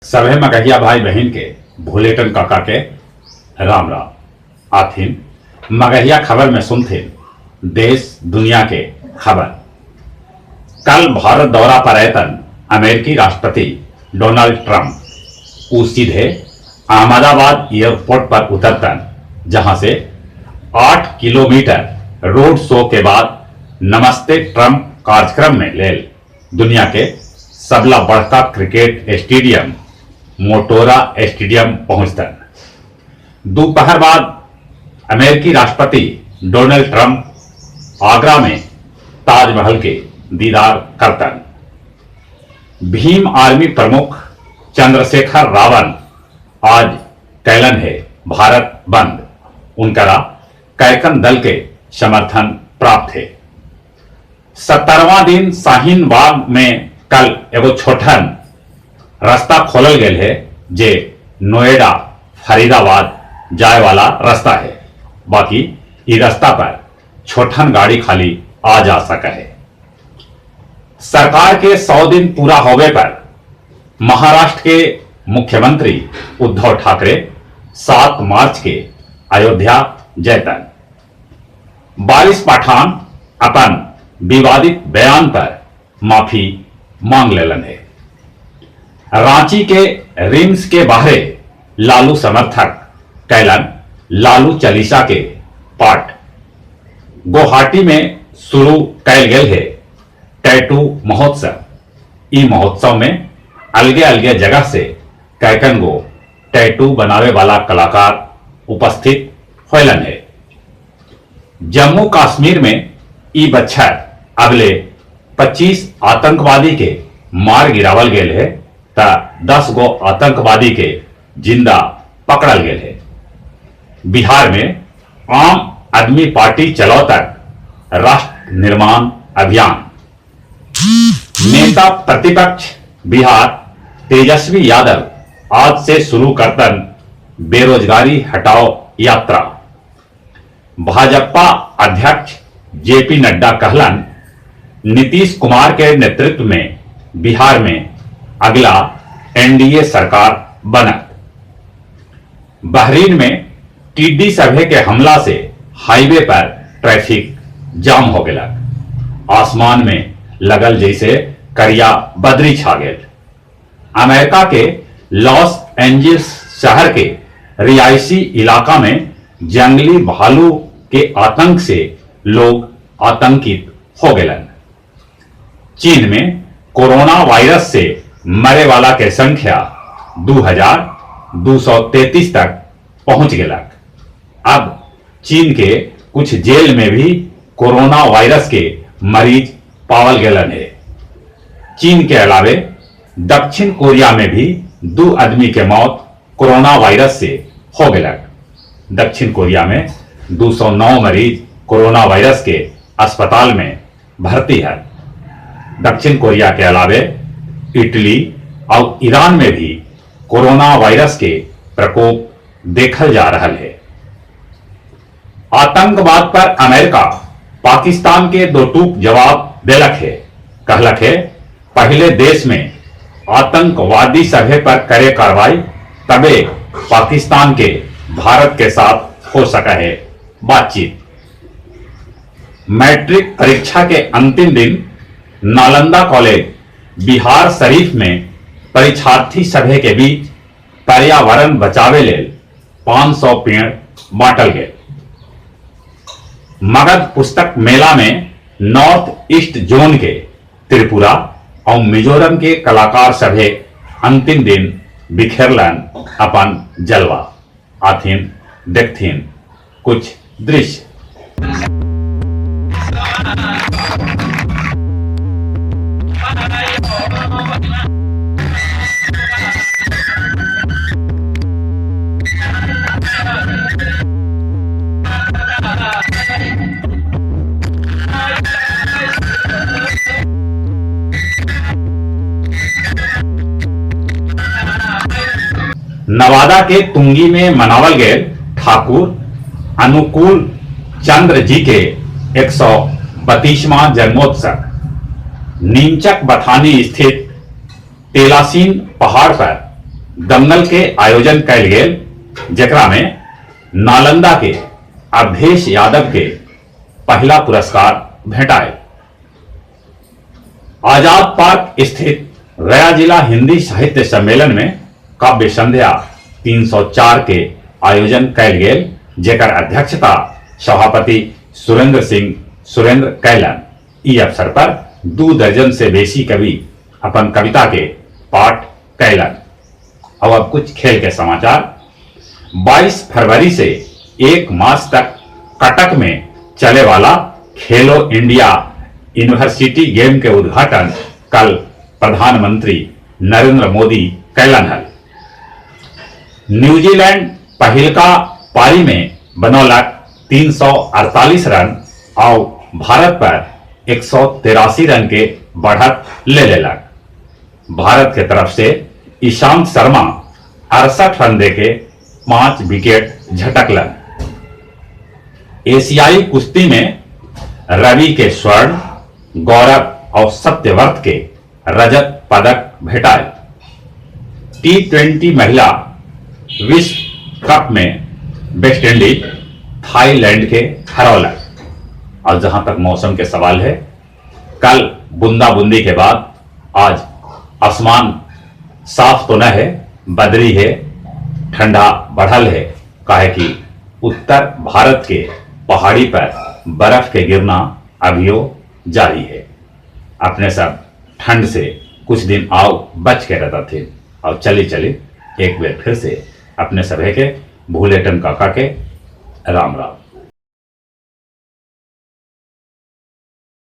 सभे मगहिया भाई बहिन के भुलेटन काका के राम राम। आथिन मगहिया खबर में सुनथिन देश दुनिया के खबर। कल भारत दौरा पर अयतन अमेरिकी राष्ट्रपति डोनाल्ड ट्रंप। ऊ सीधे अहमदाबाद एयरपोर्ट पर उतरतन, जहां से 8 किलोमीटर रोड शो के बाद नमस्ते ट्रंप कार्यक्रम में लेल दुनिया के सबला बड़का क्रिकेट स्टेडियम मोटोरा स्टेडियम पहुंचतन। दोपहर बाद अमेरिकी राष्ट्रपति डोनाल्ड ट्रंप आगरा में ताजमहल के दीदार करतन। भीम आर्मी प्रमुख चंद्रशेखर रावण आज कैलन है भारत बंद। उनकरा कैकन दल के समर्थन प्राप्त है। 70वां दिन शाहीन बाग में कल एगो छोटन रास्ता खोलल गेल है, जे नोएडा फरीदाबाद जाए वाला रास्ता है। बाकी ई रास्ता पर छोटन गाड़ी खाली आ जा सका है। सरकार के 100 दिन पूरा होवे पर महाराष्ट्र के मुख्यमंत्री उद्धव ठाकरे 7 मार्च के अयोध्या जयतन। बारिश पठान अपन विवादित बयान पर माफी मांग लेलन है। रांची के रिम्स के बाहरे लालू समर्थक कैलन लालू चालीसा के पाठ। गुवाहाटी में शुरू कैल गेल है टैटू महोत्सव। ई महोत्सव में अलगे अलगे जगह से कैकन गो टैटू बनावे वाला कलाकार उपस्थित होलन है। जम्मू कश्मीर में ई बच्छर अगले 25 आतंकवादी के मार गिरावल गेल है त 10 गो आतंकवादी के जिंदा पकड़ल गेल है। बिहार में आम आदमी पार्टी चलाओ तक राष्ट्र निर्माण अभियान। नेता प्रतिपक्ष बिहार तेजस्वी यादव आज से शुरू करतन बेरोजगारी हटाओ यात्रा। भाजपा अध्यक्ष जेपी नड्डा कहलन नीतीश कुमार के नेतृत्व में बिहार में अगला एनडीए सरकार बनत। बहरीन में टिड्डी सभे के हमला से हाईवे पर ट्रैफिक जाम हो गया। आसमान में लगल जैसे करिया बदरी छा गेल। अमेरिका के लॉस एंजल्स शहर के रिहायशी इलाका में जंगली भालू के आतंक से लोग आतंकित हो गए। चीन में कोरोना वायरस से मरे वाला के संख्या 2233 तक पहुंच गया। अब चीन के कुछ जेल में भी कोरोना वायरस के मरीज पावल गेलन है। चीन के अलावे दक्षिण कोरिया में भी 2 आदमी के मौत कोरोना वायरस से हो गया। दक्षिण कोरिया में 209 मरीज कोरोना वायरस के अस्पताल में भर्ती है। दक्षिण कोरिया के अलावे इटली और ईरान में भी कोरोना वायरस के प्रकोप देखल जा रहा है। आतंकवाद पर अमेरिका पाकिस्तान के दो टूक जवाब देलक है। कहलक है पहले देश में आतंकवादी सभे पर करे कार्रवाई, तबे पाकिस्तान के भारत के साथ हो सका है बातचीत। मैट्रिक परीक्षा के अंतिम दिन नालंदा कॉलेज बिहार शरीफ में परीक्षार्थी सभे के बीच पर्यावरण बचावे लेल 500 पेड़ बांटल गए। मगध पुस्तक मेला में नॉर्थ ईस्ट जोन के त्रिपुरा और मिजोरम के कलाकार सभे अंतिम दिन बिखेरलन अपन जलवा। आथिन देखथिन कुछ दृश्य। नवादा के तुंगी में मनावल गए ठाकुर अनुकूल चंद्र जी के 132वां जन्मोत्सव। नीमचक बथानी स्थित तेलासीन पहाड़ पर दंगल के आयोजन कैल गेल, जेकरा में नालंदा के अवधेश यादव के पहला पुरस्कार भेंटायल। आजाद पार्क स्थित गया जिला हिंदी साहित्य सम्मेलन में काव्य संध्या 304 के आयोजन कैल गेल, जेकर अध्यक्षता सभापति सुरेंद्र सिंह सुरेंद्र कैलन। ई अवसर पर 2 दर्जन से बेसी कवि अपन कविता के पाठ कैलन। और अब कुछ खेल के समाचार। 22 फरवरी से 1 मार्च तक कटक में चले वाला खेलो इंडिया यूनिवर्सिटी गेम के उद्घाटन कल प्रधानमंत्री नरेंद्र मोदी कैलन हल। न्यूजीलैंड पहिलका पारी में बनौलक 348 रन और भारत पर 183 रन के बढ़त ले लेलक। भारत के तरफ से ईशांत शर्मा 68 रन देके 5 विकेट झटकलन। एशियाई कुश्ती में रवि के स्वर्ण, गौरव और सत्यव्रत के रजत पदक भेटाए। T20 महिला विश्व कप में वेस्ट इंडीज थाईलैंड के हरौलक। और जहां तक मौसम के सवाल है, कल बूंदा बूंदी के बाद आज आसमान साफ तो न है, बदरी है, ठंडा बढ़ल है, काहे कि उत्तर भारत के पहाड़ी पर बर्फ के गिरना अभियो जारी है। अपने सब ठंड से कुछ दिन आओ बच के रहता थे। और चले चले एक बार फिर से अपने सभे के भूलेटन काका के राम राम।